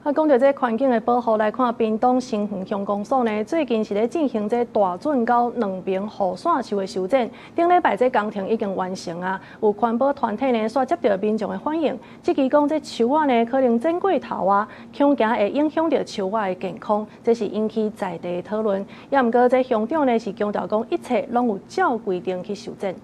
啊，講著這環境的保護來看，屏東新園鄉公所呢，最近是咧進行這大圳溝兩爿雨傘樹的修剪。頂禮拜這工程已經完成啊，有環保團體呢，煞接著民眾的反應，質疑講這樹仔呢可能剪過頭啊，恐驚會影響著樹仔的健康，這是引起在地的討論。也毋過這鄉長呢是強調講，一切攏有照規定去修剪。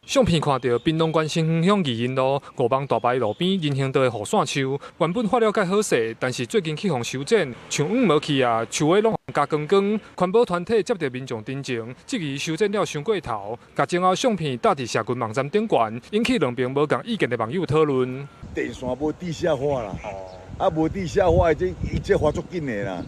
相片看著屏東縣新園鄉義仁路五蠓大排路邊人行道的雨傘樹，原本發了蓋好勢，但是最近去予修剪，樹黃無去啊，樹尾攏加光光。環保團體接著民眾陳情，質疑修剪了傷過頭，共前後相片貼佇社群網站頂懸，引起兩爿無仝意見的網友討論。電線無地下化啦，啊無地下化，這伊這發足緊的啦。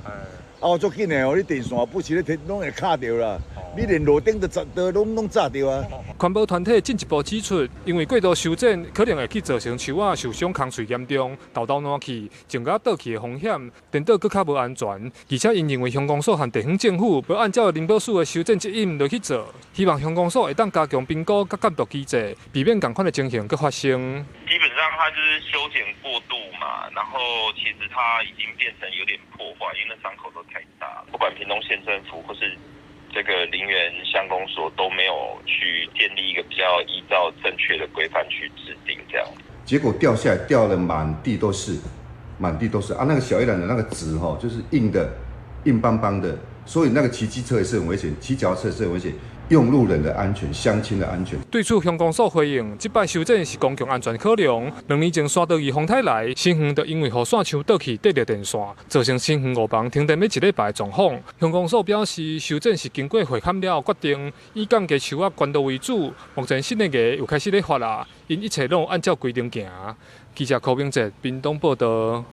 啊，足緊的哦，你電線不時咧攏會卡著啦，你連路頂都砸都攏攏炸著啊。環保團體進一步指出，因為過度修剪可能會去造成樹仔受傷、空喙嚴重、豆豆爛去、種甲倒去的風險，顛倒閣較無安全。而且𪜶認為鄉公所和地方政府無按照林保署的修剪指引落去做，希望鄉公所會當加強評估佮監督機制，避免仝款的情形閣發生。基本上它就是修剪過度嘛，然後其實它已經變成有點破壞，因為那傷口都太大了。不管屏東縣政府或是這個林園鄉公所都沒有去建立一個比較依照正確的規範去制定這樣。結果掉下來掉了滿地都是，滿地都是啊！那個小葉蘭的那個籽吼，就是硬的，硬邦邦的，所以那個騎機車也是很危險，騎腳踏車也是很危險。用路人的安全、鄉親的安全。對此，鄉公所回應，這擺修剪是公共安全考量。2年前山道二風颱來，新園就因為雨傘樹倒去綴著電線，造成新園五房停電欲一禮拜的狀況。鄉公所表示，修剪是經過會勘了後決定，以降低樹仔懸度為主。目前新的芽又開始咧發啦，𪜶一切攏按照規定行。記者柯明哲屏東報導。